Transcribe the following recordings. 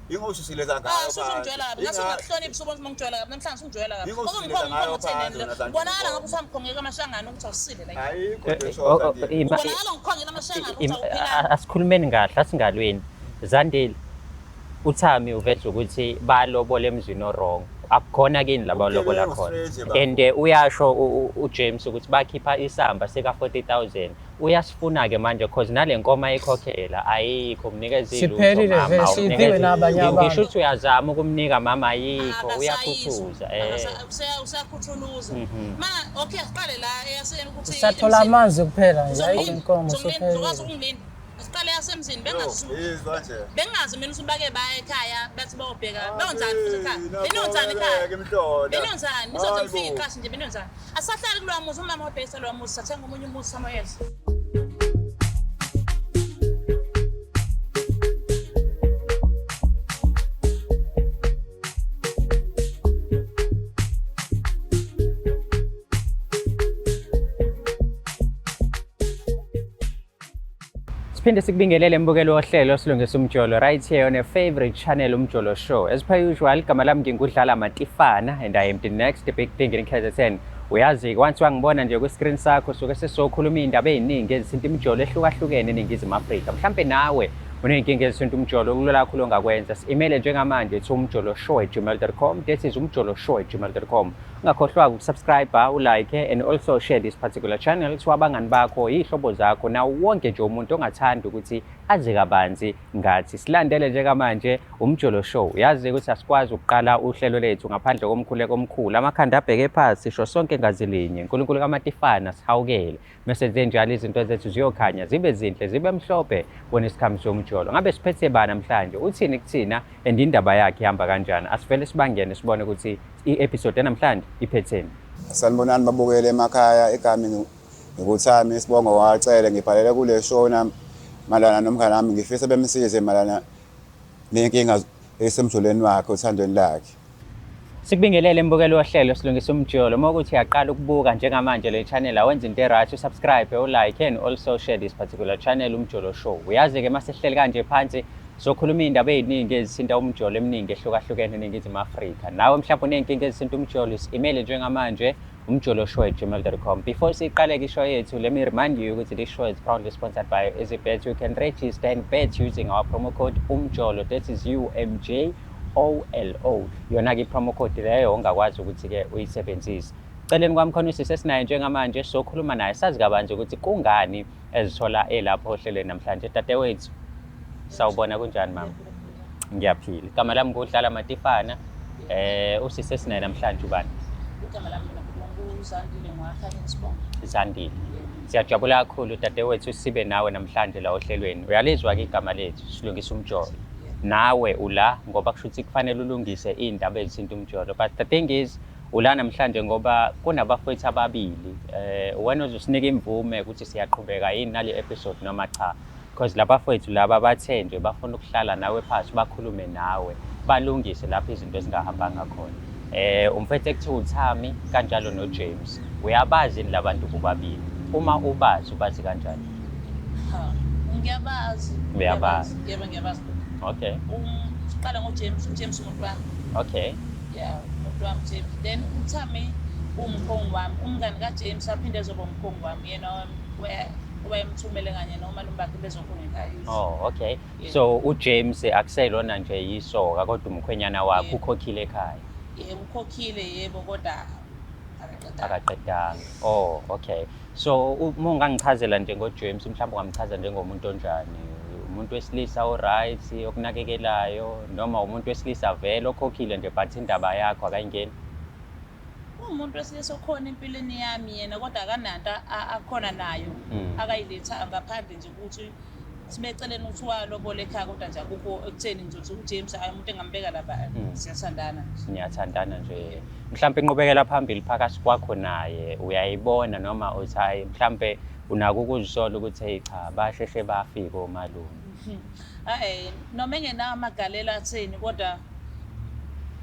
Ingosusile zangayo. Ah, usungijwayela kabi. Ngase ungakuhloniphi usubona uma ngijwayela kabi. Namhlanje usungijwayela kabi. Yingozi Ngoba usile ngikhonga ngayo ngikhonga utheni phansi le. wena Zandile. Ubonakala ngabe usamkhongeka amashangane ukuthi awusile la. Ayikho Eh, into eh, eshoda oh, oh, Zandile. Ubonakala ngikhongela amashangane ukuthi awuphilanga. Asikhulumeni kahle, asingalweni. Zandile, uThami uveza ukuthi balobola emzini o-wrong. Akukhona kini la balobola Ubugebengu khona. straight bafo. And uyasho uJames ukuthi bakhipha isamba sika-40,000. Uyasifuna-ke manje cause nale nkomo ayikhokhela ayikho, umnikeza ilutho Siphelile mama, vele, awumnikeza siphiwe nabanye Ngisho abantu. ukuthi uyazama ukumnika mama ayikho, Akasayizwa. uyakhuthuza. Usayakhuthuluza. Ma okay asiqale la eyase ukuthi Usathola amanzi kuphela nje, ayikho Uzokulinda, inkomo uzokulinda, uzokwazi usuphelile. ukungilinda. Asiqale yasemzini bengazi Izwa nje. bengazi mina ukuthi bake baya ekhaya bathi bayobheka beyonzani futhi ekhaya. Beniyonzani ekhaya? Beniyonzani? Nizoze nifike iqashi nje beniyonzani? Asahlali kulowa muzi, umama wabhekisa lowa muzi, sathenga omunye umuzi somewhere else. Siphinde sikubingelele mbukelo wohlelo Silungisa Umjolo right here on your favorite channel Umjolo Show. As per usual, igama lami ngingudlala Matifana and I am the next big thing in KZN. Uyazi once wangibona nje kwi-screen sakho suke sesizokhuluma iy'ndaba ey'ningi ezithinta imijolo ehlukahlukene eNingizimu Afrika. Mhlampe nawe uney'nkinga ezithinta umjolo, kulula kakhulu ongakwenza. Si-email njengamanje to umjoloshow@gmail.com. That is umjoloshow@gmail.com. Ungakhohlwa ukusubscribe, ulike and also share this particular channel to abangani bakho, iy'hlobo zakho, nawo wonke nje umuntu ongathanda ukuthi azi kabanzi ngathi. Silandele njengamanje Umjolo Show. Uyazi ukuthi asikwazi ukuqala uhlelo lethu ngaphandle komkhuleko omkhulu. Amakhanda abheke phansi, sisho sonke ngazi linye. Unkulunkulu kaMatifana sihawukele. Mese zenjalo izinto zethu ziyokhanya, zibe zinhle, zibe mhlophe when it comes to umjolo. Ngabe siphethe ba namhlanje? Uthini kuthina and indaba yakhe ihamba kanjani? Asivele sibangene sibone ukuthi i-episode yanamhlanje iphetheni. Sanibonani babukele emakhaya, igama ngikuThami isibongo wacele, ngibhalele kule show nami malana nomngane wami, ngifisa bemsize malana nenkinga esemjolweni wakhe, othandweni lakhe. Sikubingelele mbukelo wohlelo Silungisa Umjolo. Uma ukuthi uyaqala ukubuka njengamanje le channel, awenza into e-right, usubscribe, ulike and also share this particular channel Umjolo Show. Uyazi-ke uma sihleli kanje phansi sokhuluma iy'ndaba ey'ningi ezithinta umjolo eminingi ehlukahlukene eNingizimu Afrika. Nawe mhlawumbe uney'nkinga ezithinta umjolo, is-email njengamanje umjoloshow@gmail.com. Before siqale-ke ishow yethu, let me remind you ukuthi this show is proudly sponsored by EasyBet. You can register and bet using our promo code UMJOLO. That is UMJOLO. Yona-ke i-promo code leyo ongakwazi ukuthi-ke uyisebenzise. Celeni kwami khona usisi esinaye njengamanje, sokhuluma naye sazi kabanzi ukuthi kungani ezithola elapho ohlelweni namhlanje. Dadewethu, sawubona, kunjani mama? Ngiyaphila. Igama lami nguDlala Matifana. Usisi esinaye namhlanje ubani? Igama lami mina nguZandile Ngwakha Isibongo. Zandile. Siyajabula kakhulu dadewethu sibe nawe namhlanje la ohlelweni. Uyalizwa-ke igama lethu, Silungisa Umjolo. Nawe ula ngoba kusho ukuthi kufanele ulungise iy'ndaba ezithinta umjolo. But the thing is, ula namhlanje ngoba kunabafowethu ababili. Wena uzosinika imvume ukuthi siyaqhubeka yini nale episode noma cha. Because labafowethu laba bathe nje bafuna ukuhlala nawe phansi bakhulume nawe, balungise lapho izinto ezingahambanga khona. Umfethu ekuthiwa uThami kanjalo noJames. Uyabazi yini labantu bobabili? Uma ubazi, ubazi kanjani? Ha, ngiyabazi. Uyabazi. Yebo, ngiyabazi. Okay. Siqala ngoJames, uJames umuntu wami. Okay. Yeah, umuntu wami James. Then uThami umkhongi wami, umngani kaJames aphinde ezoba umkhongi wami. Yena wayemthumele kanye nomalume bakhe bezokhonga ekhaya. Oh, okay. Yeah. So uJames akuselona nje yisoka kodwa umkhwenyana wakho, Yeah. ukhokhile ekhaya. Yebo, ukhokhile yebo, kodwa akaqedanga. Akaqedanga. Oh, okay. So uma ungangichazela nje ngoJames, mhlawumbe ungamchaza njengomuntu onjani? Umuntu wesilisa o-right, okunakekelayo, noma umuntu wesilisa vele okhokhile nje but indaba yakho akayingeni? Uwumuntu wesilisa okhona empilweni yami yena, kodwa akananto akhona nayo akayiletha ngaphandle nje ukuthi sibeceleni ukuthi walobola ekhaya, kodwa nje akukho ekutheni ngizothi uJames hayi umuntu engambeka lapha, siyathandana nje. Niyathandana nje. Mhlawumbe inqubekela phambili phakathi kwakho naye uyayibona, noma uthi hayi mhlawumbe unako ukuzisola ukuthi hey cha basheshe bafika omalume? Noma engenawo amagalelo atheni, kodwa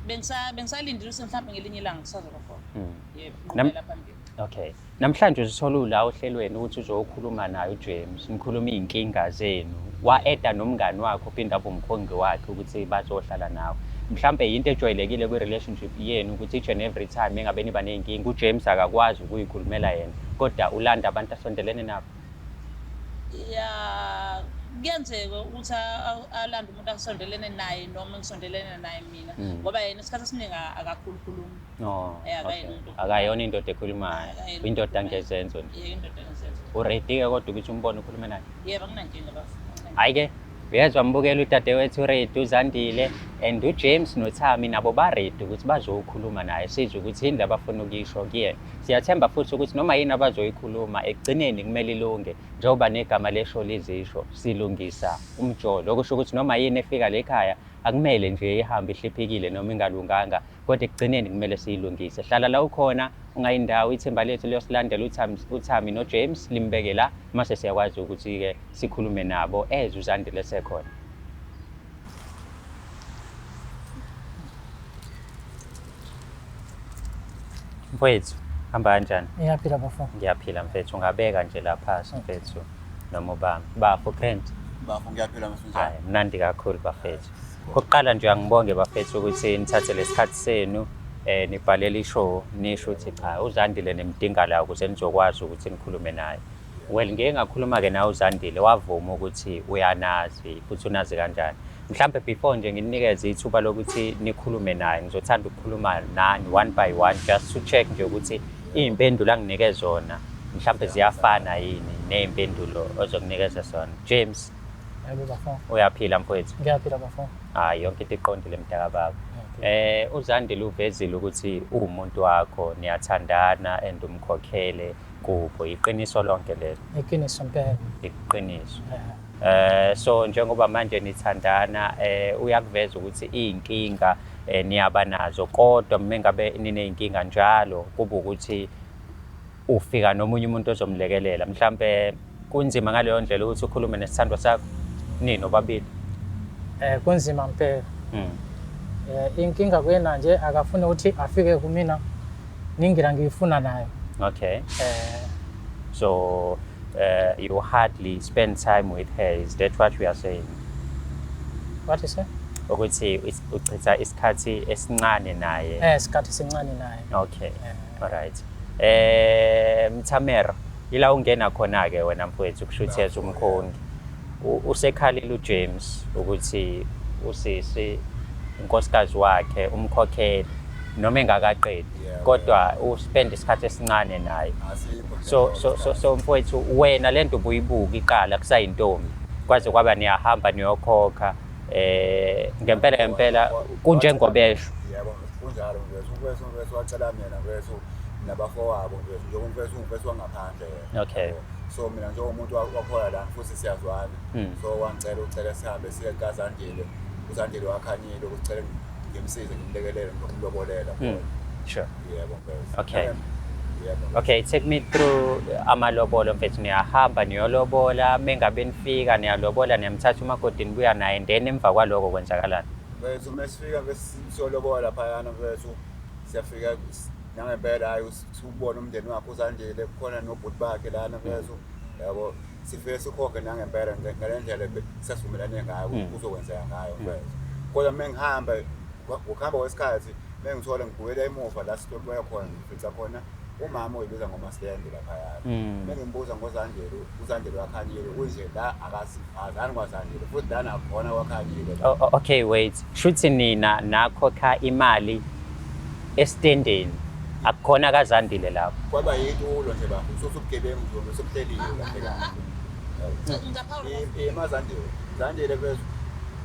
bengisalindile ukuthi mhlawumbe ngelinye ilanga kusazoba khona. Yebo, inqubekela phambili. Okay. Namhlanje uzithola ula ohlelweni ukuthi uzokhuluma naye uJames, nikhuluma iy'nkinga zenu. Wa-eda nomngani wakhe uphinde abe umkhongi wakhe ukuthi bazohlala nawe. Mhlampe yinto ejwayelekile kwi-relationship yenu ukuthi each and every time engabe niba ney'nkinga uJames akakwazi ukuyikhulumela yena kodwa ulanda abantu asondelene nabo. Ya, kuyenzeka ukuthi alande umuntu asondelene naye noma ngisondelene naye mina ngoba yena isikhathi esiningi akakhulukhulumi. No. Eh, Okay. akayena umuntu Akayona indoda ekhulumayo. Akayena Indoda umuntu ngezenzo nje. Yebo, indoda ngezenzo. Uready-ke kodwa ukuthi umbone ukhulume naye? Yebo, anginankinga bafo. Hhayi-ke uyezwa mbukela udadewethu uready uZandile and uJames noThami nabo ba-ready ukuthi bazokhuluma naye sizwe ukuthi yini labafuna ukuyisho kuyena. Siyathemba futhi ukuthi noma yini abazoyikhuluma ekugcineni kumele ilunge njengoba negama lesho lizisho silungisa umjolo, okusho ukuthi noma yini efika le ekhaya akumele nje ihambe ihliphikile noma ingalunganga kodwa ekugcineni kumele siyilungise. Hlala la ukhona ungayindawo, ithimba lethu liyosilandela uThami noJames limbeke la mase siyakwazi ukuthi-ke sikhulume nabo as uZandile esekhona. Mfowethu, hamba kanjani? Ngiyaphila bafo. Ngiyaphila mfethu, ungabeka nje la phasi mfethu noma ubami. Bafo Grant. Bafo ngiyaphila mfethu. Hayi, mnandi kakhulu bafethu. Kokuqala nje angibonge bafethu ukuthi nithathe lesikhathi senu nibhalele ishow nisho ukuthi cha uZandile nimdinga la ukuze nizokwazi ukuthi nikhulume naye. Well, ngike ngakhuluma-ke nawe uZandile wavuma ukuthi uyanazi futhi unazi kanjani. Mhlampe before nje nginikeze ithuba lokuthi nikhulume naye, ngizothanda ukukhuluma nani one by one just to check nje ukuthi iy'mpendulo anginike zona mhlampe ziyafana yini ney'mpendulo ozokunikeza zona. James, Yebo bafo. uyaphila mfowethu? Ngiyaphila bafo. Hayi, yonke into iqondile mntakababa. UZandile uvezile ukuthi uwumuntu wakho, niyathandana and umkhokhele kubo. Iqiniso lonke lelo. Iqiniso impela. Iqiniso. So njengoba manje nithandana uyakuveza ukuthi iy'nkinga niyaba nazo kodwa uma ngabe niney'nkinga njalo kuba ukuthi ufika nomunye umuntu ozomlekelela. Mhlampe kunzima ngaleyo ndlela ukuthi ukhulume nesithandwa sakho nini obabili. Kunzima impela. Inkinga kuyena nje akafuni ukuthi afike kumina ngingira ngiyifuna nayo. Okay. So you hardly spend time with her. Is that what we are saying? What is it? Ukuthi uchitha isikhathi esincane naye. Isikhathi esincane naye. Okay. All right. Mthamera, ila ungena khona ke wena mfowethu kusho ukuthi as umkhongi. Usekhalile uJames ukuthi usisi unkosikazi wakhe umkhokheli noma engakaqedi kodwa uspend isikhathi esincane naye. So mfowethu wena lento ubuyibuka iqala kusayintombi kwaze kwaba niyahamba niyokhokha ngempela ngempela kunjengobesho. Yebo, kunjalo mfowethu. Umfowethu wacela mina mfowethu nabafowabo mfowethu njengoba umfowethu wangaphandle. Okay. So mina njengomuntu wakhona la futhi siyazwana. So wangicela ucela sihambe siye kaZandile. uZandile wakhanyile ukuthi ngimsize ngimlekelele ngokumlobolela. Sure. Yebo mfowethu. Okay. Yebo. Okay, take me through amalobolo mfethu. Niyahamba niyolobola, mengabe nifika niyalobola niyamthatha umakoti nibuya naye then emva kwaloko kwenzakalani? Mfethu mesifika siyolobola laphayana mfethu siyafika nangempela hayi ubone umndeni wakhe uZandile kukhona nobhuti bakhe lana mfethu yabo sifike sikhokhe nangempela ngale ndlela sasivumelane ngayo kuzokwenzeka ngayo mfethu. Kodwa mengihamba ngokuhamba kwesikhathi mengithola ngibuyela emuva la sitobuya khona ngifica khona umama oyibiza ngomasende laphayana. Mengimbuza ngoZandile, uZandile wakhanyile unje la akazani kwaZandile futhi lana khona wakhanyile. Okay, wait. Shuthi nina nakhokha imali estendeni akukhona kaZandile lapho. Kwaba yitulo nje bafo, usubugebengu nje usubuhleliwe kahle kahle. MaZandile, Zandile mfethu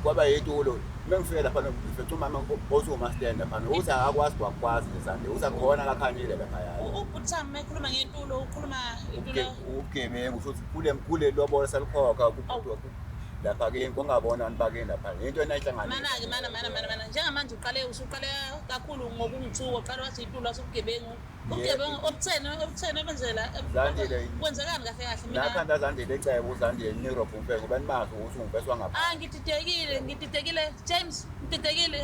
kwaba yitulo. Mengifike lapha ngifica umama osuwumastende lapha uthi akakwazi kwakwazi nje Zandile, uthi akukhona kakhanyile laphaya. UBhuti ekhuluma ngetulo, ukhuluma itulo. Ubugebengu futhi kule lobola salikhokha kubhuti lapha ke kungabona abantu bakini lapha. Into enayihlanganisa. Mana-ke mana mana mana mana njengamanje uqale usuqale kakhulu ngokungithuka, uqale wathi itulo asubugebengu. Ubugebengu obutheni obenzela Zandile. Kwenzekani kahle kahle mina? Nakhanda Zandile ecebo uZandile Europe umfeko banimazi ukuthi ungumfesi wangapha. Ah, ngididekile, ngididekile James, ngididekile.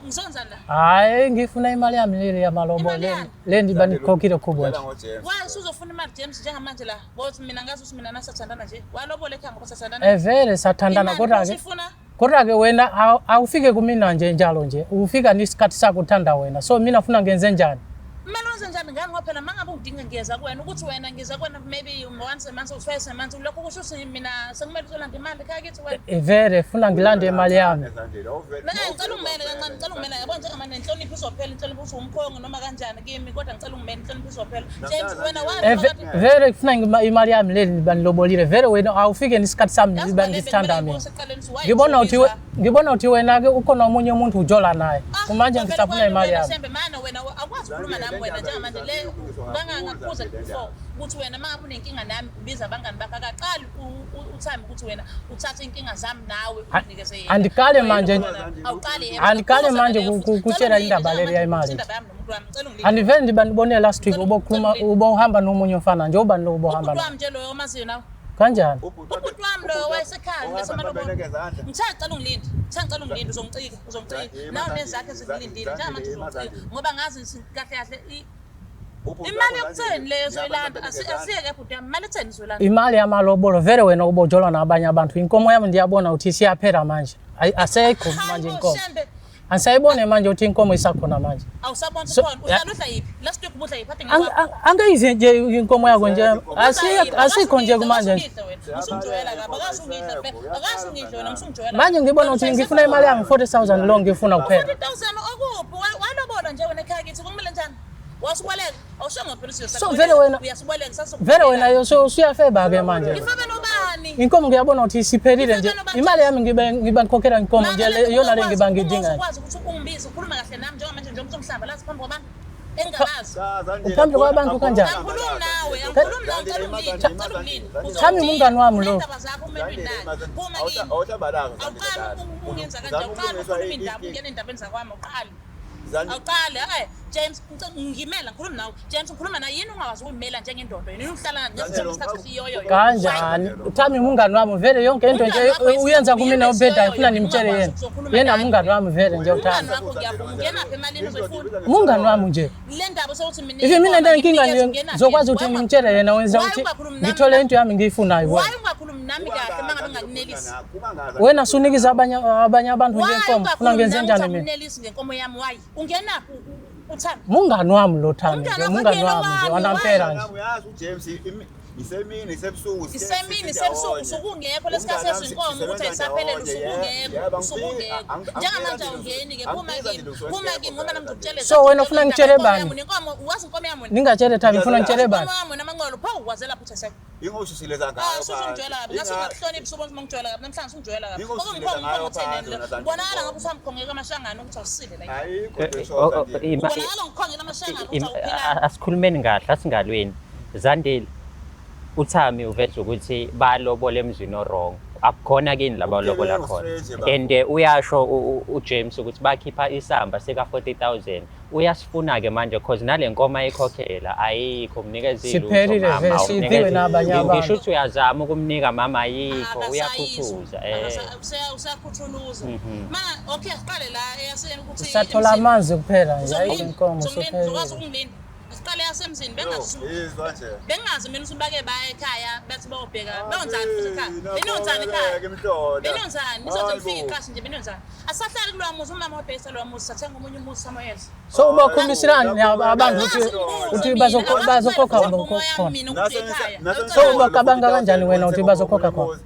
Ngizonzani la? Hayi, ngifuna imali yami leli yamalobolo Imali yani? le ndiba ndikhokhile kubo nje. Why usuzofuna imali James njengamanje la? Ngoba mina ngazi ukuthi mina nasathandana nje. Walobola ekhaya ngoba sathandana. Eh vele sathandana Imali kodwa ke usifuna kodwa ke wena awufike kumina nje njalo nje ufika nesikhathi sakuthanda wena, so mina funa ngenze njani? Kumele wenze njani ngani ngoba phela mangabe ungidinga ngiyeza kuwena ukuthi wena ngiza kuwena maybe once a month or twice a month, lokho kusho ukuthi mina sekumele uzolanda imali ekhaya kithi wena. Eh, vele funa ngilande imali yami. Mina ngicela ungimele kancane, ngicela ungimele, yabo njengamanje nenhlonipho izophela, inhlonipho ukuthi umkhongo noma kanjani kimi, kodwa ngicela ungimele, inhlonipho izophela. James wena wazi Eh, phakathi vele kufuna imali yami leli niba nilobolile vele wena awufike nesikhathi sami niba ngisithanda mina. Ngibona uthi ngibona uthi wena ke ukhona omunye umuntu ujola naye, kumanje ngisafuna imali yami. Shembe mana wena akwazi ukukhuluma nami wena njengamanje le bangangakhuza before ukuthi wena uma ngabe unenkinga nami ubiza abangani bakho, akaqali uthami ukuthi wena uthathe inkinga zami nawe unikeze yena. Andiqale manje. Awuqali yena. Andiqale manje kutshela indaba leli yayimali. Indaba yami nomuntu wami, ngicela ungilinde. Andivele ndiba ndibone last week ubokhuluma ubohamba nomunye umfana nje, ubani lo ubohamba Ubhuti naye? wami nje loyo omaziyo nawe. Kanjani? Ubhuti wami loyo wayesekhaya ngesemalobolo. Ngithe ngicela ungilinde, ngithe ngicela ungilinde, uzongicika, uzongicika. Nawe nezakhe zikulindile njengamanje uzongicika ngoba ngazi ngithi kahle kahle imali yokutheni leyo zoyilanda, asiyeke bhuti wami, imali etheni zoyilanda? Imali yamalobolo vele wena ubojolwa nabanye abantu, inkomo yami ndiyabona ukuthi isiyaphela manje. Asekho manje inkomo. Shembe. Angisayibone manje ukuthi inkomo isakhona manje. Awusabona So- khona uhlala udla yiphi? Last week ubudla yiphi? Ade Angayizi nje inkomo yakho nje, asikho nje kumanje nje. Usungijwayela kabi, akasungidla phela, akasungidla wena, usungijwayela. Manje ngibona ukuthi ngifuna imali yami 40,000 lo ngifuna kuphela. 40,000 okuphi? Walobola nje wena ekhaya kithi kumele njani? Wasubaleka, awushongo phela usiyo. So, vele wena- uyasubaleka saso. Vele wena usuyafeba ke manje. Ngifebe nobani? Inkomo ngiyabona ukuthi isiphelile nje. Imali yami ngibe ngiba ngikhokhela inkomo nje iyona le ngiba ngidinga. Ukwazi ukuthi ungibize ukhuluma kahle nami njengamanje nje umuntu omhlamba lazi phambi kwabantu engingabazi. Uphambi kwabantu kanjani? Angikhulumi nawe, angikhulumi nawe, ngicela ungilinde, ngicela ungilinde. Thami umngani wami lo. Indaba zakho kumele uyinake. Phuma kimi. Awuqali ungenza kanje, awuqali ukhuluma indaba, ungena endabeni zakwami, awuqali. Awuqali, hayi James, ngimela ngikhuluma nawe. James ngikhuluma naye, yini ungakwazi ukuyimela njengendoda? Yini uhlala ngesikhathi siyoyo? Kanjani? Thami umngani wami vele yonke into nje uyenza kumina ubhedayo funa nimtshele yena. Yena umngani wami vele nje Umngani uThami. wakho ngiyavuma, ungenaphi emalini uzoyifuna? Umngani wami nje. Le ndaba sokuthi mina If mina into inkinga ngikunikeze, nje ungenaphi? ngizokwazi ukuthi ngimtshele yena wenza Why ukuthi ungakhulumi nami? ngithole into yami ngiyifunayo Why wena. ungakhulumi nami kahle uma ngabe ungakunelisi? Wena sunikiza abanye abantu nje Why inkomo funa ungakhulumi ngenze nami njani ukuthi mina? akunelisi ngenkomo yami, why? Ungenaphi uThami? Mungani wami lo Thami nje, Umngani wakho mungani kuyena wami nje wami, wanampela nje. Uyazi uJames isemini isebusuku. Isemini isebusuku usukungekho lesikhathi sezinkomo ukuthi ayisaphelele, usukungekho, usukungekho. Njengamanje awungeni-ke, phuma kimi, phuma kimi ngoba nami ngizokutshela. So wena ufuna ngitshele bani? Nenkomo, wazi inkomo yami wena? Ningatshele Thami, ngifuna ngitshele bani? Inkomo yami wena amanqolo, pho ukwazela futhi asekho. Ingoshisile ngayo. Ah, usungijwayela kabi. Ngase ungakuhloniphi usubona ukuthi ungijwayela kabi. Namhlanje usungijwayela kabi. Yingozi Ngoba usile ngikhonga ngayo ngikhonga phansi utheni wena lo. Zandile. Kubonakala ngabe usamkhongeka amashangane ukuthi awusile la. Ayikho Eh, nje oh, oh, Zandile. Kubonakala ngikhongela amashangane ukuthi awuphilanga. Asikhulumeni kahle, asingalweni. Zandile, uThami uveza ukuthi balobola emzini o-wrong, akukhona kini la balobola Ubugebengu khona. straight, baba. And uyasho uJames ukuthi bakhipha isamba sika 40,000, uyasifuna-ke manje cause nale nkomo ayikhokhela ayikho, umnikeza Siphelile ilutho mama, vele, sidliwe nabanye ngisho abantu. ukuthi uyazama ukumnika mama, ayikho, Akasayizwa. uyakhuthuza. Usakhuthuluza. Ma okay siqale la eyaseni ukuthi Usathola amanzi kuphela nje, ayikho Uzongilinda, inkomo uzongilinda, uzokwazi sophelile. ukungilinda. Siqale yasemzini bengazi Izwa nje. bengazi mina ukuthi bake baya ekhaya bethi bayobheka beyonzani futhi ekhaya, beniyonzani ekhaya, beniyonzani, nizoze nifike iqashi nje, beniyonzani? Asahlali kulowa muzi, umama wabhekisa lowa muzi, sathenga omunye umuzi somewhere else. So ubakhombiselani abantu ukuthi bazokhokha khona? Mina ukuthi ekhaya So ubacabanga kanjani wena ukuthi bazokhokha khona?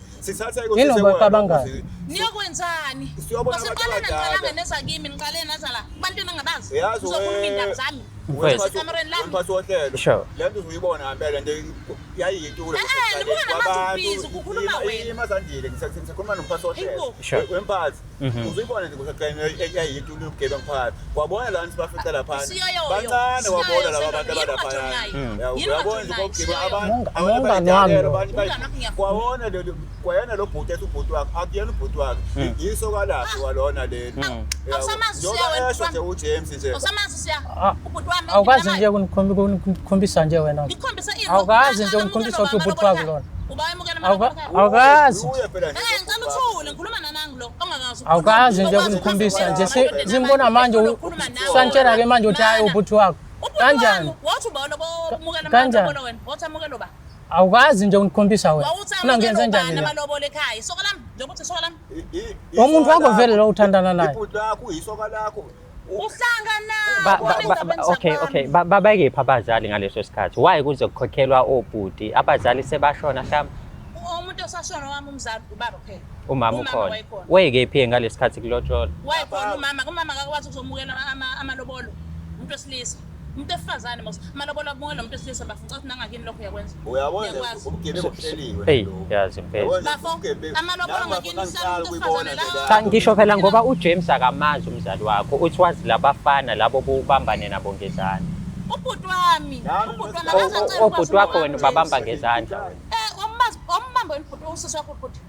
Yini obacabangayo? Niyokwenzani? Siyobona Kwasiqale abantu naniqalanga abadala. neza kimi, niqale naza la kubantwini engingabazi, Yazi uzokhuluma iy'ndaba zami Mfowethu. Usekamereni lami. Umphathi wohlelo. Sure. Le nto uzuyibona ngempela nje yayiyintulo. Eh, nibuka namanje ubhizi, kukhuluma wena. Imazandile ngisakhuluma nomphathi wohlelo. Hayibo. Sure. Wemphathi. Uzuyibona nje kusaqala yayiyintulo ubugebengu phakathi. Wabona la sibafica lapha. Siyoyoyo. Bancane wabona laba bantu Yini abalapha. ungajoyinayo? Yini Uyabona nje ungajoyinayo? kokugebengu Siyoyoyo. abantu. Mungani wami lo. Umngani wakho ngiyafuna. Kwawona lo kwayena lo bhuti ethi ubhuti wakhe akuyena ubhuti wakhe. Yiso kalaphi walona leli. Awusamazi Njengoba usiya wena, esho nje uJames nje. Awusamazi usiya Ah, ubhuti wami Awukazi nje ukunikhombisa nje wena. Ngikhombisa ini? Awukazi nje ungikhombisa ukuthi ubhuti wakho lona. Uba emukela Awukazi. Uye phela nje. Eh, ngicela uthule, ngikhuluma nanangu lo ongakazi. ngikwazi Awukazi nje ukungikhombisa nje. Simbona manje santshela ke manje uthi hayi ubhuti wakho. Kanjani? Wathi uba lobomukela Kanjani? amalobolo wena. Wathi amukela uba. Awukazi nje ukungikhombisa wena. Wawuthi Funa amukela ngenze ubani njani la? amalobolo ekhaya. Isoka lami, njengoba uthi isoka lami. Umuntu wakho vele lo uthandana naye. Ibhuti lakho isoka lakho. Uhlangana. Okay, okay. Babekephi abazali ngaleso sikhathi? Why kuze kukhokhelwa obhuti? Abazali sebashona mhlawumbe? Umuntu osashona wami umzali ubaba kuphela. Umama ukhona. Wayekhona. Wayekephi ngalesi sikhathi kulotsholwa? Wayekhona umama, umama akakwazi ukuzomukela amalobolo. Umuntu wesilisa. Umuntu wesifazane mos. Amalobolo amukelwa umuntu wesilisa bafuna ukuthi nangakini lokho uyakwenza. Uyabona Ngiyakwazi. ubugebengu obuhleliwe. Hey, yazi impela. Uyabona Bafo, ubugebengu. amalobolo Nami ngakini bafo, uhlala umuntu ngikuyibona wesifazane nje la. Cha, ngisho phela ngoba uJames akamazi umzali wakho, uthi wazi labafana labo bubambane nabo ngezandla. Ubhuti wami, Nami ubhuti wami O- akaze acele ukwazi Obhuti wakho wena umama ubabamba James. ngezandla wena. Eh, umazi, umbambo wena ubhuti, usisi wakho ubhuti.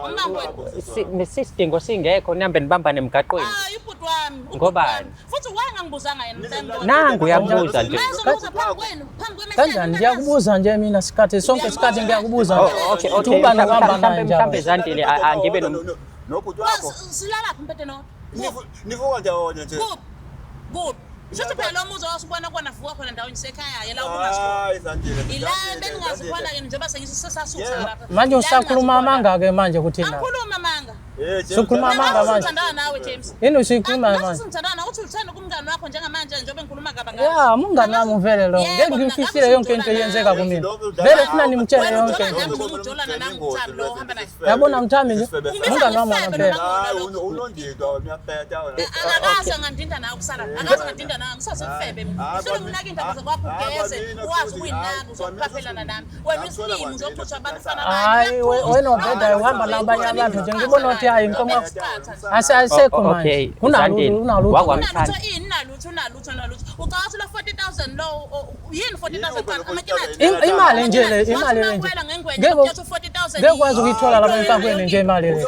Umbambo wena. Sisidingo singekho nihambe nibambane emgaqweni. Hayi ubhuti wami. Ubhuti Ngobani? wami. Futhi wayengangibuzanga yena mntana. Nangu uyabuza nje. Mayezobuza phambi kwenu, phambi kwemehlo. Kanjani ngiyakubuza nje mina sikhathi sonke isikhathi ngiyakubuza. Oh, okay, Uthi okay. ubani uhamba naye Mhlambe njalo. mhlambe Zandile angibe nom Nobhuti wakho. Silala phi mpethe no? Nivuka ndawonye nje. Kuphi? Kuphi? Shuthi phela lo muzi owasubona kona vuka khona ndaweni sekhaya yela ubungazikhona. Hayi Zandile. Ila bengingazikhona ke njengoba sengithi sesasutha Yeah. lapha. Manje usakhuluma amanga ke manje kuthina. Angikhuluma amanga. Sukhuluma amanga manje. Ngithandana nawe James. Yini usuyikhuluma manje? Ngithandana nawe uthi uthanda kumngani wakho njengamanje njengoba ngikhuluma kabi ngawe. Ya, mungani wami vele lo. Ngeke ngimfihlile yonke into eyenzeka kumina. Vele funa nimtshele Wena yonke ujola into. nami noma ujolana nami uthami lo ohamba naye. Yabona mthami nje. Mungani wami wangempela. Hayi unondidwa wena uyapeta wena. Akaze ngandinda nawe kusala. Akaze ngandinda nawe ngisasefebe mina. Hayi, Uhlule nginaka indaba zakwakho ugeze, wazi ukuyinaka uzoqaphelana nami. Wena usilimi uzophusha abantu fana Hayi wena ubheda uhamba nabanye abantu nje ngibona ukuthi hayi inkomo asesekho Oh, okay. manje. Kunalutho Zandile, unalutho. wakwamthanda. Unalutho ini unalutho unalutho unalutho. Ucabanga lo 40000 lo yini 40000 cha amakinati. Imali nje le imali le nje. Ngeke ukwazi ukuyithola lapha enkakweni nje imali le.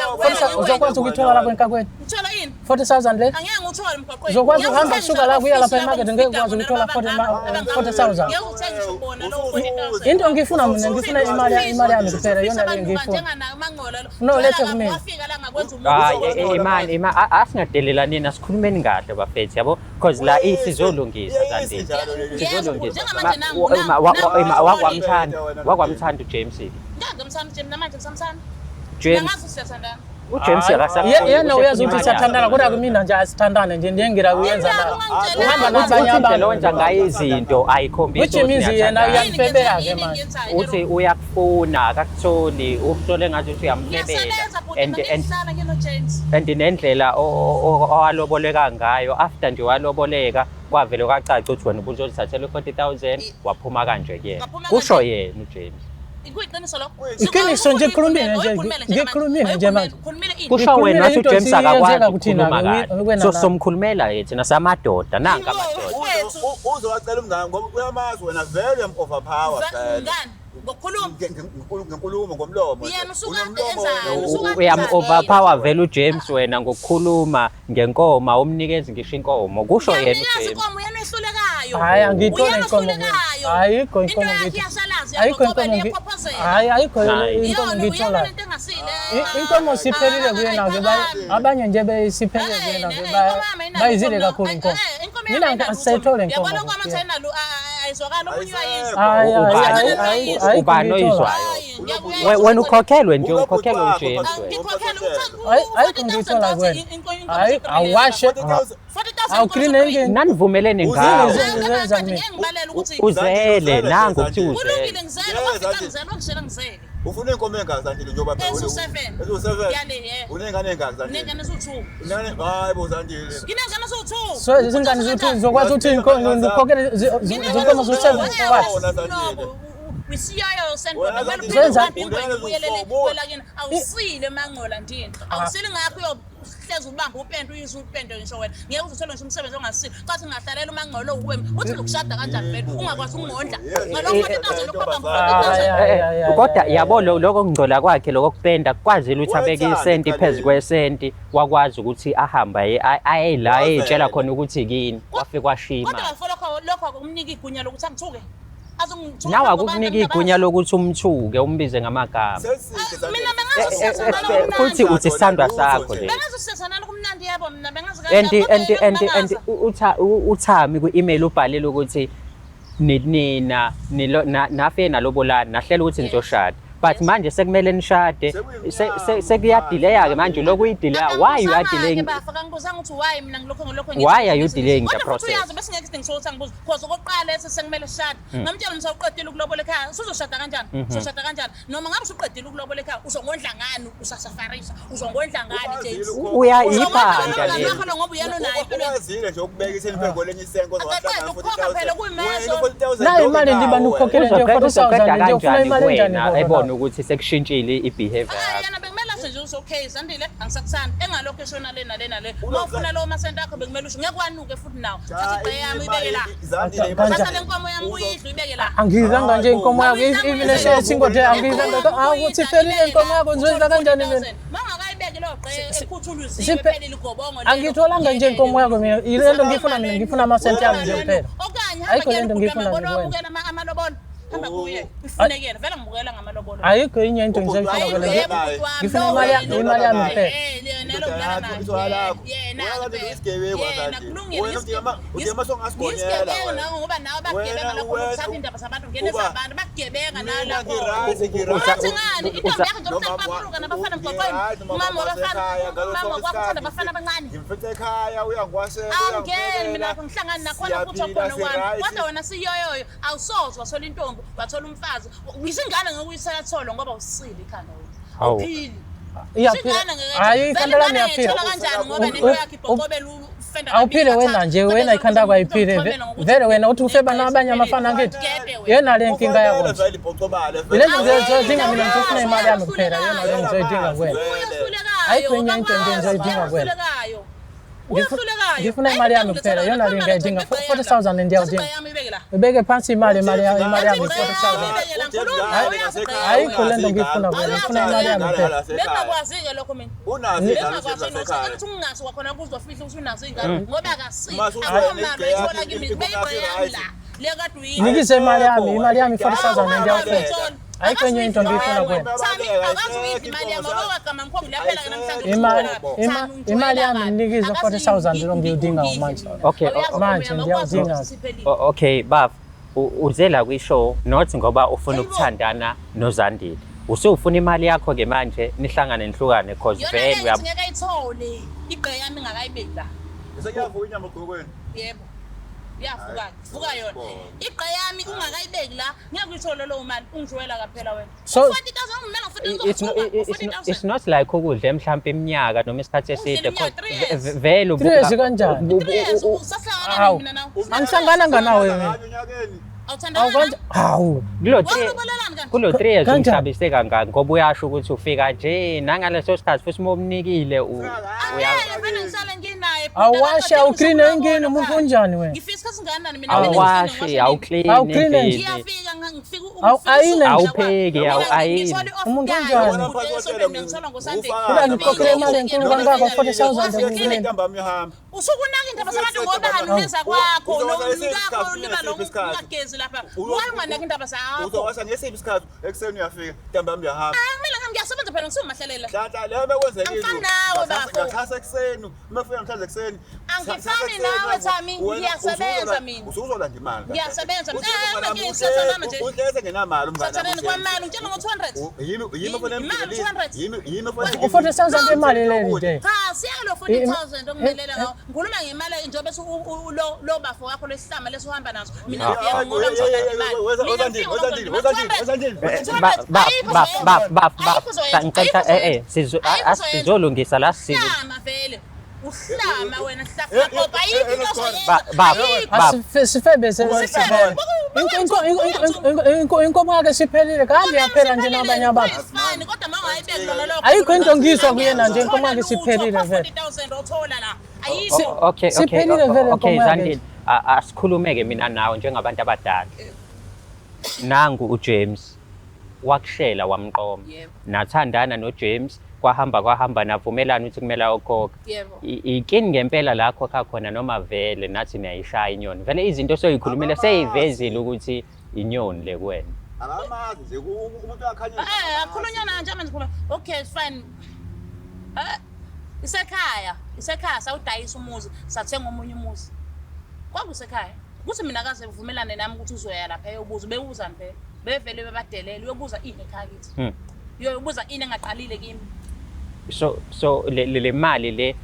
Uzokwazi ukuyithola lapha enkakweni. Uthola ini? 40,000 le. Angeke ngithole emgwaqweni. Uzokwazi ukuhamba kusuka la kuya lapha emakethe ngeke ukwazi ukuyithola 40,000. Ngeke uthenge ngisho ubona lo 40000. Into ngifuna mina ngifuna imali imali yami kuphela iyona le ngiyifuna. Njenganayo mangola lo. No, lethe kumina. Wafika la ngakwenza umuntu. Hayi imani ima asingadelelani asikhulumeni kahle bafethu yabo because la isizolungisa Zandile. Sizolungisa. Njengamanje nangu- nangu- Wakwamthanda wakwamthanda uJames. Ngeke ngimthanda James namanje ngisamthanda. James Nangazi siyathandana. uJames akasakhoni. Yena uyazi ukuthi siyathandana kodwa kumina nje asithandane nje ndiyengira kuyenza la. Uhamba nabanye Uthi indlela abantu. owenza ngayo izinto ayikhombisi Which means ukuthi yena niyathandana. uyangifebela ke manje. Uthi uyakufuna akakutholi ukusole ngathi uthi uyamfebela Ngiyasebenza bhuti and and ngihlala ngino James. and nendlela owaloboleka ngayo after nje waloboleka kwavele kwacaca ukuthi wena ubuzozithathela u-40,000 waphuma kanje kuyena Waphuma kusho kanje. yena uJames. Kuyiqiniso lokho. Iqiniso nje, ngikhulumile nje, ngikhulumile nje manje. Khulumile ini. Kusho wena wathi Into uJames akakwazi esiyenzeka kuthina, ukukhuluma kahle. wena So la. somkhulumela ke thina samadoda nanka amadoda. Uzowacela umngane ngoba uyamazi wena vele uyam-overpower vele. Ngani? Ngokukhuluma. Ngenkulumo ngomlomo. Yena usuka Unomlomo enzani? wena. Usuka Uyam overpower vele uJames wena ngokukhuluma ngenkomo umnikezi ngisho inkomo kusho yena Ngiyamnikeza uJames. inkomo yena ehlulekayo. Hayi angiyitholi Uyena inkomo. ohlulekayo. Ayikho inkomo Into yakhe ngithi. iyashalaza, Ayikho uyagcoba, inkomo ngi. iyaphophozela. Hayi ayikho Hayi. inkomo Iyona uyena ngiyitholayo. lento engasile. Inkomo siphelile kuyena ke abanye nje besiphelile kuyena ke bayizile kakhulu inkomo. Mina ngisayithola inkomo. Yabona inkomo athi ayinalo ayizwakala omunye uyayizwa. Hayi Ubani- hayi hayi Ubani oyizwayo? Wena ukhokhelwe nje ukhokhelwe uJames wena. Ngikhokhela Hayi ayikho ngiyithola kuwena. Hayi awashe. Awukline endlini. Nanivumelene ngawo. Izenza mina. Ngibalela ukuthi Uzele nangu kuthiwa uzele. kulungile ngizele wafika ngizele wangishela ngizele. Ufuna inkomo engaki Zandile njengoba phela Eziwu-seven. Eziwu-seven. Yale, yeah. Uney'ngane ey'ngaki Zandile? Nginengane eziwu-two. Unengane hayi bo Zandile. Nginengane eziwu-two. So izingane zethu zokwazi ukuthi inkomo ngikhokhele zinkomo zo-seven what? Wisiyayo sendoda kumele uphinde Zenza- uhambe ingwenya ubuyelele kwelakini awusile mangola ndini awusile ngakho uyohlezi ubamba upende uyise upende ngisho wena ngeke uze uthole ngisho umsebenzi ongasile cathi ngingahlalela umangcolo uwe uthi ukushada kanjani vele ungakwazi ukungondla ngalokho 40,000 lokho bamba Kodwa yabo lokho kungcola kwakhe lokho kupenda kukwazile ukuthi abeke isenti phezu kwesenti wakwazi ukuthi ahambe aye la eyitshela khona ukuthi kini wafike washiya Kodwa imali. bafo lokho lokho akumnika igunya lokuthi angithuke. Azongithuka Nawe phambi kwabantu akukuniki igunya angingabazi. lokuthi umthuke umbize ngamagama. Seside Mina Zandile. bengazi siyathandana Futhi kumnandi. uthi sithandwa sakho le. Bengazi siyathandana kumnandi yebo mina bengazi And kanjani kodwa and yena and and ukungimangaza. uThami ku-email ubhalile ukuthi nina nafike nalobolani nahlela ukuthi nizoshada but manje sekumele nishade sekuyadileya-ke manje lokhu uyidileya. Why you are delaying? Bafa kangibuzanga ukuthi why mina ngilokho ngilokho. Why are you delaying the process? Uyazi bese ngeke isidingo sokuthi angibuze because okokuqala sekumele sishade. Ngamtshela ukuthi uqedile ukulobola ekhaya, usuzoshada kanjani? Uzoshada kanjani noma ngabe usuqedile ukulobola ekhaya, uzongondla ngani? Usasafarisa, uzongondla ngani, James? Uyayipha le Uzongondla ngoba uyena unayo empilweni. Ukwazile nje ukubeka isenti phezu kwelenye isenko. Akaqeda ukukhokha phela kuyimezo. Nayo imali ndiba nikhokhele nje Uzoqeda 40,000 nje, ufuna kanjani imali enjani kuwena kodwa ebona na? ukuthi sekushintshile i-behavior Hayi, yakho? yena bekumele asho nje ukuthi okay Zandile, angisakuthandi, engalokhu eshona le nale nale. Uma ufuna lowo masenti akho bekumele usho, ngeke wanuke futhi nawo. Thatha igqe yami uyibeke la. Thatha le nkomo yami uyidle uyibeke la. Angiyizanga nje inkomo yakho, even eshingo nje angiyizanga. Awukuthi iphelile inkomo yakho, ngizoyenza kanjani mina? Uma ungakayibeki leyo gqe ekhuthuluziwe Siphe- iphelile igobongo lelo. Angiyitholanga nje inkomo yakho mina. Ile nto ngiyifuna mina, ngifuna amasenti ami nje kuphela. Okanye hamba Ayikho kuyena lento ubhuti ngiyifuna wami, nje kuwena. wabukela amalobolo. Hamba kuye, ifune kuyena. Vele ngibukela ngamalobolo. Ayikho enye into ngizoyifuna Hayi, kuwena. yebo, ubhuti wami, Ngifuna lo imali wena. imali yami kuphela. Eh, yena lo udlala naye. Yena yena kulungile. Isigebengu nawe ngoba nawe bakugebenga lapho ukuthatha indaba zabantu ngene zabantu bakugebenga nawe lapho. Uthi ngani intombi yakho nje umhlaba bakhuluka nabafana emgwaqweni. Umama wabafana, umama wakho uthanda abafana abancane. Ngimfice ekhaya, uyangiwashela. Angeni mina lapho ngihlangani nakhona futhi okhona wami. Kodwa wena siyoyoyo awusoze wathola intombi, wathola umfazi. Ngisho ingane ngeke uyisela tholo ngoba usile ikhanda wena. Hawu. Awuphili. Iyaphila. Hayi, ikhanda lami iyaphila. Kanjani ngoba nento yakho ibhokobela ufenda. Awuphile wena nje, wena ikhanda lakho ayiphile. Vele wena uthi ufeba nabanye abafana angithi. Yena le nkinga yakho nje. Ile nto ngizoyidinga mina, ngifuna imali yami kuphela. Yona le ngizoyidinga kuwena. Ayikho enye into nje engizoyidinga kuwena. Ngifuna imali yami kuphela, yona le ngiyayidinga. 40,000 ndiyawudinga. Ibeke phansi imali, imali yami, imali yami 40,000. Ayikho le nto ngiyifuna kuwena, ngifuna imali yami kuphela. Bengingakwazi-ke lokho mina. Unazo ingane Bengingakwazi zasekhaya. ukuthi ungazi wakhona kuzofihla ukuthi unazo ingane ngoba akasile. Mase uthi Akukho mali wena oyithola kimi. igqe Beyigqe yami la. Le kade uyidla. Nikise imali yami, imali yami 40,000 ndiyawufuna. Ayikho enye into ngiyifuna kuwena. Imali yami nikize 40,000 lo ngiyidinga manje. Okay, Manje ngiyawudinga. Okay baf, uze la kwi-show not ngoba ufuna ukuthandana noZandile, usufuna imali yakho ke manje nihlangane nihlukane cause Yona vele le uyab- ngithi ngeke ayithole igqe yami ingakayibeki la. Sekuyavuka inyama ogqokweni. Yebo. Iyavuka, vuka yona. Igqe yami ungakayibeki la, ngeke uyithole lowo mali, ungijwayela kaphela wena. 40,000 ungimela ngo-40,000 It's not like ukudle mhlawumbe iminyaka noma isikhathi eside Udle iminyaka, 'cause 3 years. vele 3 years kanjani? 3 years usahlangana Hawu. mina nawe. Angihlangana nawe mina. Onyakeni. Awuthandana? Awu kanje hawu. Kulo three Wawulobolelani kanti? kulo 3 years Kanjani? umhlabise kangaka ngoba uyasho ukuthi ufika nje nangaleso sikhathi futhi uma umnikile Angeke vele ngihlale nginaye. Awashi, awuclean engini, umuntu unjani wena? Ngifisa isikhathi singakanani mina? Awashi, awuclean Awuclean endlini. Ngiyafika ngifika. Awu, ayine. Awupheki, ayini. Umuntu unjani? Kuba nikhokhele imali enkulu kangaka, 40,000 ekumele. Ntambama uyahamba. Usukunaka indaba zabantu ngobani uneza kwakho nomkakho uliba lo ungagezi lapha. Why unganaki indaba zakho? Uzowasha ngesiphi isikhathi? Ekuseni uyafika, ntambama uyahamba. Ah, kumele ngihambe ngiyasebenza phela ngisumahlalela. Nhlanhla leyo bekwenzekile. Angifani nawe, bafo. Ngaxhasa ekuseni, uma ufika namhlanje ekuseni. Angifani nawe, Thami, ngiyasebenza mina. Usuzolanda imali. Ngiyasebenza mina. Eh, manje ngisathandana nje. Uhleze ngenamali umngane. Sathaneni kwamali ngitshela ngo-200. Yimi yimi ofuna Imali, 200. Yimi yimi ofuna U-40,000 imali leli nje. Cha, siyalo 40,000 okumelela ngawo. Ngikhuluma ngemali njengoba bese lo bafo wakho lesihlama lesohamba naso. Mina ngiyabonga ngoba ngizothatha imali. Mina ngifika ngoba ngizothatha imali. Ba ba ba ba ba ngicela sizolungisa la sizo Uhlama vele. Uhlama wena hlafuna ngoba ayikho into ozoyenza. Ba ba Ayikho. ba Sifebe sesibona. Inkomo yakhe siphelile, kanti yaphela nje nabanye abantu. Fine, kodwa uma ungayibeki lona lokho. Ayikho into ngiyizwa kuyena nje, inkomo yakhe isiphelile vele. 40,000 othola la. Ayikho. Okay, okay. Siphelile vele Okay, inkomo yakhe. Zandile, asikhulume-ke mina nawe njengabantu abadala. Nangu uJames wakushela wamqoma. Yebo. Nathandana noJames, kwahamba kwahamba navumelana ukuthi kumele ayokhokha. Yebo. Ikini ngempela la akhokha khona noma vele nathi niyayishaya inyoni. Vele izinto soyikhulumile seyivezile ukuthi Inyoni le kuwena. Akamazi nje umuntu akhanye. Akhulunywa naye nje manje khuluma. Okay, it's fine. Isekhaya, isekhaya sawudayisa umuzi, sathenga omunye umuzi. Kwakusekhaya. Kuthi mina kaze uvumelane nami ukuthi uzoya lapha eyobuza, bewuzani phela. Bevele bebadelele, uyobuza ini ekhaya kithi. Uyobuza ini engaqalile kimi. So le mali le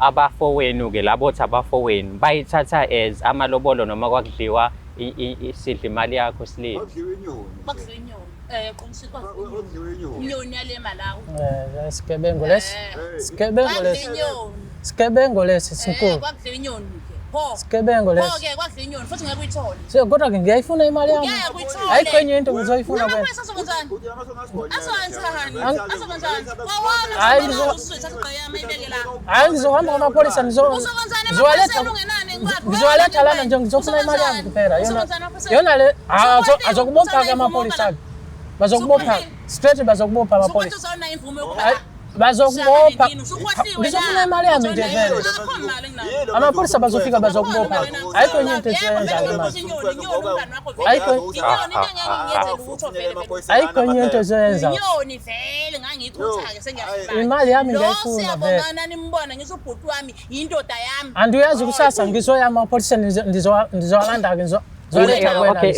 abafowenu ke labo othi abafowenu bayithatha as amalobolo noma kwakudliwa isidla imali yakho silile. Kwakudliwa inyoni. Kwakudliwa inyoni. Qinisile kwakudliwa inyoni. Inyoni yale Malawi. Sigebengu lesi. Sigebengu lesi. Sigebengu lesi sinkulu. Kwakudliwa inyoni ke. Pho. Sigebengu lesi. Pho ke kwakudliwa inyoni futhi ngeke uyithole. So kodwa ke ngiyayifuna imali yami. Ngeke uyithole. Ayikho enye into ngizoyifuna kwena. Hayi ngizohamba ngamapholisa ngizowaletha lana nje ngizofuna imali yami kuphela. Yona le azokubopha ke amapholisa. Bazokubopha straight, bazokubopha amapholisa. Bazokubopha. Ngizofuna imali yami nje vele. Amapholisa bazofika bazokubopha. Ayikho enye into ezoyenza manje. Ayikho enye into ezoyenza. Inyoni vele ngangiyichutha ke sengiyafika. Imali yami ngiyayifuna vele. Lo nimbona ngisho ubhuti wami indoda yami. Andiyazi kusasa ngizoya amapholisa ngizowalanda ke.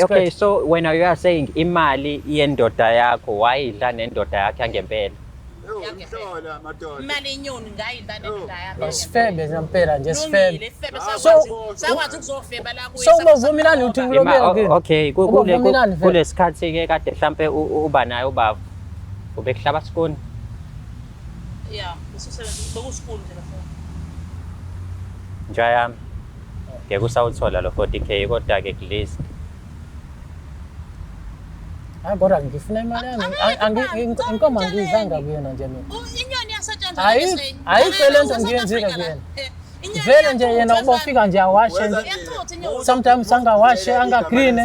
Okay, so when you are saying imali yendoda yakho wayidla nendoda yakhe yangempela. Imali inyoni ngayidla nendoda yami. Sifebe ngempela nje sifebe. So sakwazi ukuzofeba la kuye. So ubovumelani uthi ngilobela ke? Okay, kulesikhathi ke kade mhlambe uba naye ubaba ubekuhlaba sikoni. Yeah, ususebenza bekusikuni nje bafo. Njaya ngeke usawuthola lo 40k kodwa ke at least. Hayi kodwa ngifuna imali yami. Inkomo angiyizanga kuyena nje mina. Inyoni yasetshenzwa Ayikho le nto ngiyenzile kuyena. Vele nje yena ubofika nje awashe nje. Sometimes angawashe angaclean.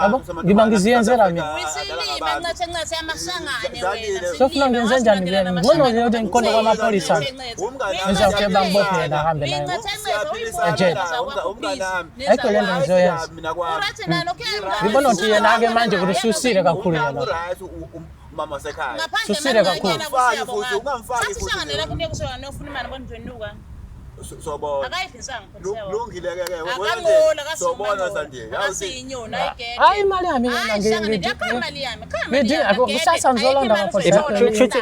Yabo ngiba ngiziyenzela mina. Uyisilima ncethe ncethe amashangane wena. Sofuna ngenze njani kuyena? Ngcono nje ukuthi ngikhonde kwamapholisa. Ngizawuke bangibophe yena ahambe naye. Ejele. Ayikho le nto ngizoyenza. Ngibona ukuthi yena-ke manje ukuthi ususile kakhulu yena. Mama sekhaya. Susile kakhulu. Ungamfaki futhi. Sathi lakho ngeke usona nofuna imali bonjenuka. Sobona. Akayidlisanga phela. Lungile ke ke. Akangola Sobona Sandile. Akasiyinyoni ayigede. Hayi imali yami mina ngithi. Imali yami. Kusasa ngizolanda amapholisa.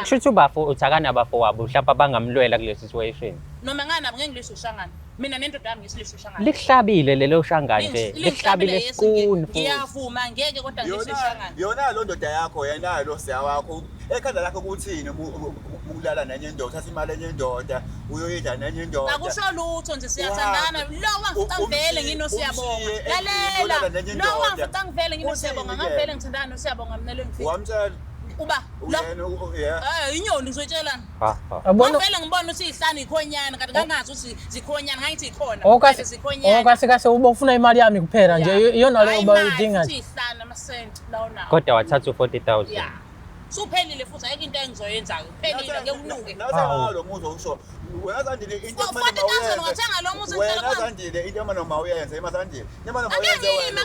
Shuthi ubafo uthi akanabafo wabo mhlawumbe abangamlwela kule situation. Noma nganabo ngeke ngilise ushangana. Mina nendoda yami ngisilise ushangana. Likuhlabile lelo shangane nje. Likuhlabile sikuni futhi. Ngiyavuma ngeke kodwa ngilise ushangana. Yona lo ndoda yakho yena lo siya wakho ekhanda lakho kuthini ukulala nenye indoda uthatha imali enye indoda uyoyidla nenye indoda. Akusho lutho nje siyathandana. Lo wangifica ngivele nginosiyabonga. Lalela. Lo wangifica ngivele nginosiyabonga. Ngavele ngithandana nosiyabonga mina lo ngifika. Wamtshela Uba lo inyoni ngizotshelana. Yabona Ngavele ngibona ukuthi ihlanu ikhonyana kanti ngangazi ukuthi zikhonyana ngangithi ikhona. Okase kase ubofuna imali yami kuphela nje iyona leyo bayidinga. Ukuthi ihlanu amasenti lawo nawo. Kodwa wathatha u40,000. Yeah. Suphelile futhi ayikho into engizoyenza-ke. Uphelile ngeke unuke. Nawusengawo lo muzi usho. Wena Zandile into kumele mawuyenze. Ngathenga lo muzi ngicela Wena Zandile into kumele mawuyenze emaZandile. Into mawuyenze wena.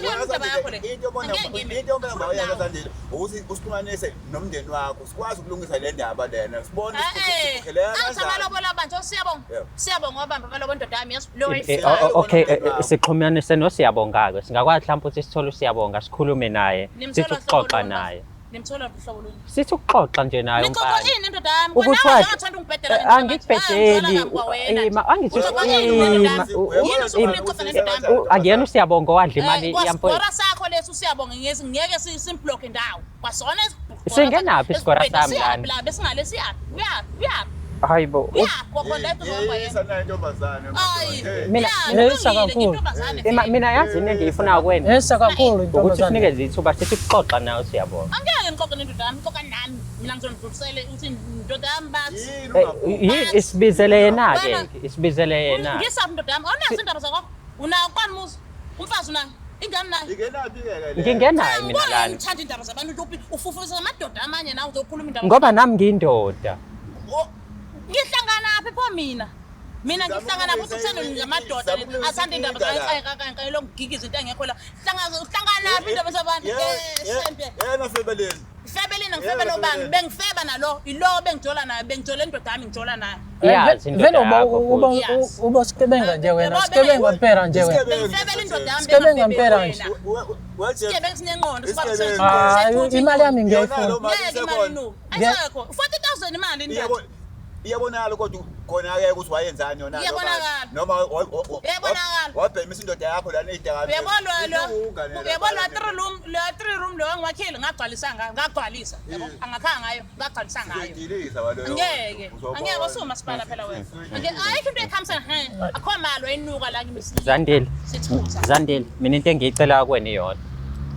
Into kumele mawuyenze Zandile ukuthi usixhumanise nomndeni wakho sikwazi ukulungisa le ndaba lena. Sibone ukuthi sikhokhela kanjani. Angithi amalobola manje siyabonga. Siyabonga wabamba amalobola indoda yami yes lo Okay, sixhumanise noSiyabonga ke. Singakwazi mhlawumbe ukuthi sithole uSiyabonga sikhulume naye. Sithi ukuxoxa naye. Nimthola uhlobo luni? Sithi ukuxoxa nje naye umfana. Nixoxa ini indoda yami? Wena ungathanda ungibhedela. Angikubhedeli. Angithi akuyena uSiyabonga owadla imali yamfowethu. Isigora sakho leso uSiyabonga ngeke simblock indawo. Kwasona Singenaphi isigora sami lana? Besingale siyaphi? Uyaphi? Uyaphi? Hayibo. Mina neyisa kakhulu. Mina yazi into engiyifuna kuwena. Neyisa kakhulu ukuthi sinikeze ithuba sithi ukuxoxa nawe Siyabonga. Angeke ngixoxe nendoda yami, xoxa nami. Mina ngizonidlulisele ukuthi indoda yami bathi. Isibizele yena ke, isibizele yena. Ngisaphi indoda yami? Awunazo indaba zakho? Unawo kwani muzi? Umfazi unayo? Ingane nayo? Ingenaphi ke le? Ngingenayo mina lana. Ngithanda indaba zabantu ufufisa amadoda amanye nawe uzokhuluma indaba. Ngoba nami ngiyindoda. Ngihlangana phi pho mina? Mina Sizama ngihlangana futhi ukulungisa kuseni ngamadoda sizama ukulungisa athanda indaba inkinga la. kankankanka lokugigiza izinto engekho la. Hlangana uhlanganaphi indaba zabantu? Sempe. Yena febeleni. Ngifebeleni ngifebe nobani? Bengifeba nalo, ilo bengijola nayo, bengijola indoda yami ngijola nayo. Iyazi indoda Vele uba yakho uba futhi. Yes. uba sigebenga nje wena, Yabo, sigebenga kuphela nje wena. Isigebengu. Bengifebela indoda yami Sigebenga bengafebi mpela wena. nje. Sigebengu sinengqondo Isigebengu. Hayi, imali yami ngiyayifuna. Ngeke imali inuka. Ayisekho. 40,000 imali indoda. Iyabonakala kodwa khona-ke ukuthi wayenzani yona Iyabonakala. noma Iyabonakala. wabhemisa indoda yakho lana Uyabona lo uyabona lo three room lo three room lo ngiwakhile ngagcwalisa ngayo ngagcwalisa yabo angakhanga ngayo ngagcwalisa ngayo. Ngeke angeke usumasipala phela wena. Ngeke ayikho into ekhambisana he akho mali oyinuka la kimi. Zandile. Sithutha. Zandile, mina into engiyicela kuwena iyodwa.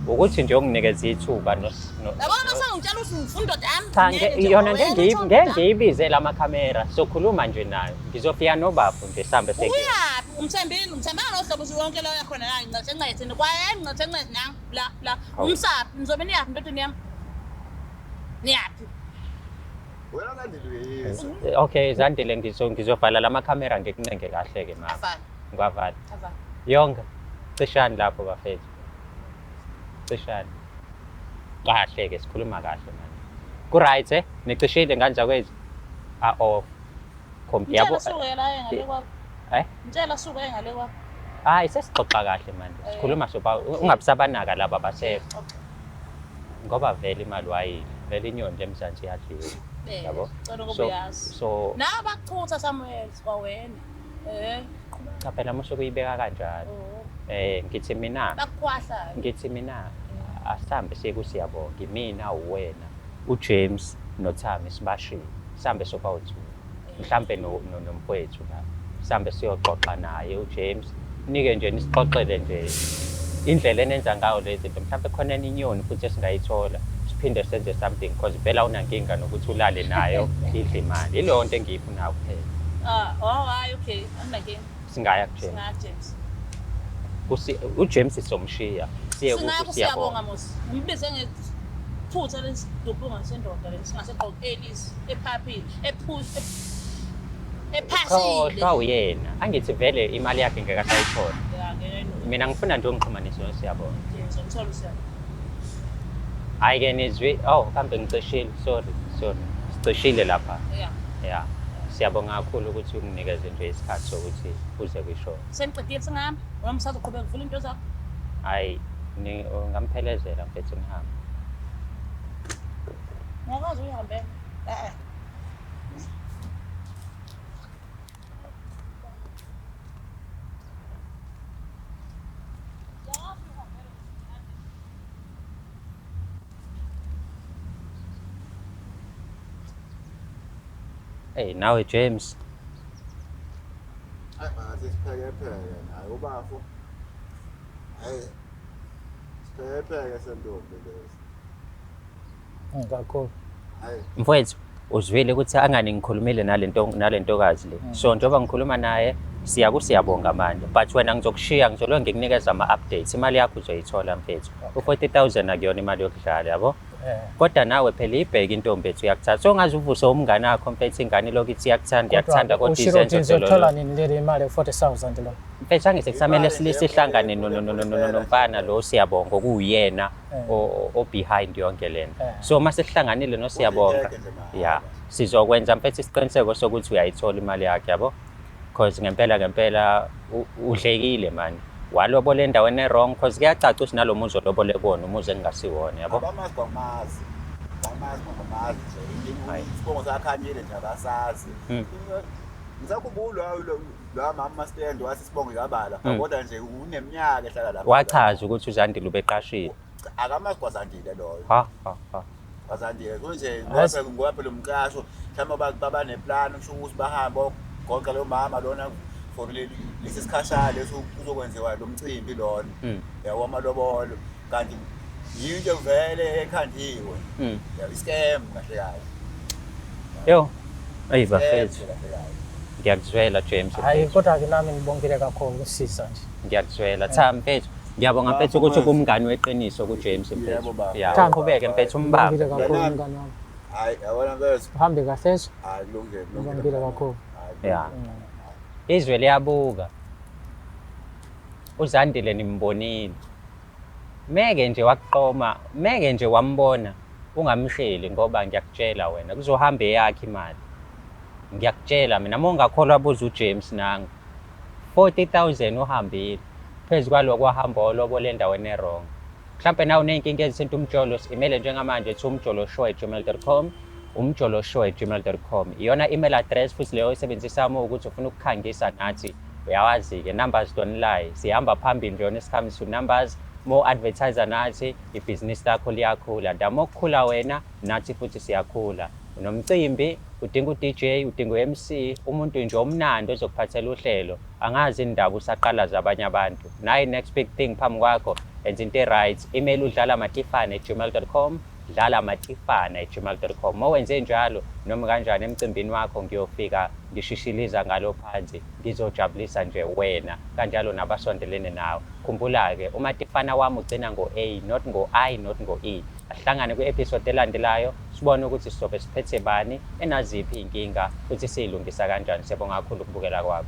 Ukuthi nje unginikeze ithuba no Yabona sengitshela ukuthi ngifuna indoda yami. Cha ngeke nge nje, yona wena ngeke uthole ngeke indoda yami. ngiyibize lamakhamera. Sokhuluma nje nayo. Ngizofika nobafo nje sihambe sekuyo. Uyaphi? Umthembile, umthembanga nohlobo wonke la uyakhona la ngcethe ngcethe kwaye ngcethe ngcethe nang la la. Hawu. Umsaphi nizobe niyaphi ndodeni yami? Niyaphi? Wena Zandile uyeyisa. Okay, Zandile ngizobhala lamakhamera ngikuncenge kahle ke mama. Avala. Ngiwavala. Avala. Yonke. Cishani lapho bafethu. Cishani. Kahle ke sikhuluma kahle manje. Ku right eh? Nicishile ngane zakwethu. A off. Khompi Mtshela yabo. suke la ngale kwakho. Eh? Mtshela suke ngale kwakho. Hayi sesixoxa kahle manje. Sikhuluma soba ungabisabanaka laba basekho. Ngoba vele imali wayidla. Vele inyoni lemzansi iyadliwa. Eh, Yabo. cela ukuba So uyazi. so Nawe bakuchutha Samuel kwawena. Eh. cha phela musu kuyibeka kanjalo. Oh. Eh ngithi mina Bakukhwahla. ngithi mina asihambe siye kusiyabonga imina uwena uJames noThami sibashile sihambe sobawu-two mhlampe nomfowethu la sihambe siyoxoxa naye uJames nike nje nisixoxele nje indlela enenza ngayo lezi zinto mhlampe khona enye inyoni futhi esingayithola siphinde senze something because vele awunankinga nokuthi ulale nayo idle imali ileyo nto engiyifunayo kuphela Ah, oh hayi okay. Anginankinga. singaya kuJames Singaya James. uJames sizomshiya siye Singaya kusiyabonga kusiyabonga mos. Ngimbize ngethutha lesidubhunga sendoda lesingaseqokelisi ephaphile ephuzi ephasile. Khohlwa uyena angithi vele imali yakhe ngeke asayithola Ya ngeke no. mina ngifuna nje ungixhumanise nosiyabonga James ngithola usiyabonga. hhayi ke nizwi oh kambe ngicishile sorry sorry sicishile lapha Yeah. ya siyabonga kakhulu ukuthi unginikeze nje isikhathi sokuthi uze kwishow Seniqedile singahamba. Noma usazoqhubeka uvula into zakho. hhayi ungamphelezela mfethu ngihambe Ngiyakwazi uyihambela. Eh. Hey nawe James Hayi ngathi siphekepheke naye ubafo. Hayi. Siphekepheke sentombi lesi. Kakhulu. Hayi. mfowethu uzwile ukuthi angani ngikhulumile nalento nalentokazi le so njengoba ngikhuluma naye siya kusiyabonga manje but wena ngizokushiya ngizoloke ngikunikeza ama-updates imali yakho uzoyithola mfethu u-40 000 akuyona imali yokudlala yabo Eh. kodwa nawe phela ibheke intombi ethu iyakuthanda so ungaze uvuse umngane wakho mfethu ingane ilokhu ithi iyakuthanda iyakuthanda kodwa Ushilo ukuthi izenzo ngizothola nini leli imali 40,000 lo. mfethu angithi kusamele Imali nje sihlangane nomfana lo siyabonga okuwuyena Eh. o-behind yonke lento Eh. so uma sesihlanganile nosiyabonga Udideke nje mahhala. ya sizokwenza mfethu isiqiniseko sokuthi uyayithola imali yakhe yabo cause ngempela ngempela udlekile mani walobola endaweni e-wrong cause kuyacaca ukuthi nalo muzi olobole kuwona umuzi engingasiwona yabo Abamazi kwamazi. Bamazi kwamazi nje. Hayi. Isibongo sakhanyile nje abasazi. Mm. Ngisakhumbula lo mama stand wathi isibongo yabala Mm. kodwa nje uneminyaka ehlala lapha. Wachaza ukuthi uZandile ubeqashile. Akamazi kwaZandile loyo. Ha ha ha. Kwazandile kunje Yazi- ngoba phela umqasho mhlawumbe baba neplan kusho ukuthi bahambe goqa lo mama lona for lesi sikhashana leso kuzokwenziwa lo mcimbi lona yabo amalobolo kanti yinto vele ekhandiwe yabo iscam kahle kahle. Yo. Ayi Scam bafethu. kahle kahle. Ngiyakuzwela James. Hayi mfethu. kodwa ke nami ngibongile kakhulu ukusiza nje. Ngiyakuzwela. Cha mfethu. Ngiyabonga mfethu ukuthi kumngani weqiniso kuJames Yebo, mfethu. baba. Ya, Cha. uqhubeke mfethu umbambe. Ngibongile kakhulu Mnganami. mngani wami. Hayi yabona mfethu Uhambe kahle nje. hayi kulungile Ngibongile kakhulu. Hayi, Ya. Izwe liyabuka. UZandile nimbonile. Meke nje wakuqoma, meke nje wambona ungamsheli ngoba ngiyakutshela wena kuzohamba eyakhe imali. Ngiyakutshela mina uma ungakholwa buza uJames nangu. 40,000 uhambile. Phezu kwaloko wahamba walobola endaweni e-wrong. Mhlampe nawe uney'nkinga ezithinta umjolo, si-imele njengamanje to umjoloshow@gmail.com, umjoloshow@gmail.com. Iyona email address futhi leyo oyisebenzisa uma ukuthi ufuna ukukhangisa nathi. Uyawazi-ke, numbers don't lie. Sihamba phambili nje when it comes to numbers. More advertiser nathi, ibhizinisi lakho liyakhula. The more kukhula wena, nathi futhi siyakhula. Unomcimbi, udinga u-DJ, udinga u-MC, umuntu nje omnandi ozokuphathela uhlelo. Angazi indaba usaqala zabanye abantu. Nayi next big thing phambi kwakho, enza into e-right. Email udlalamatifane@gmail.com, dlalamatifane@gmail.com. Uma wenze njalo, noma kanjani emcimbini wakho ngiyofika ngishishiliza ngalo phansi, ngizojabulisa nje wena kanjalo nabasondelene nawe. Khumbula-ke uMatifana wami ugcina ngo-A, not ngo-I, not ngo-E. Asihlangane kwi-episode elandelayo sibone ukuthi sizobe siphethe bani, enaziphi iy'nkinga futhi siyilungisa kanjani. Siyabonga kakhulu ukubukela kwakho.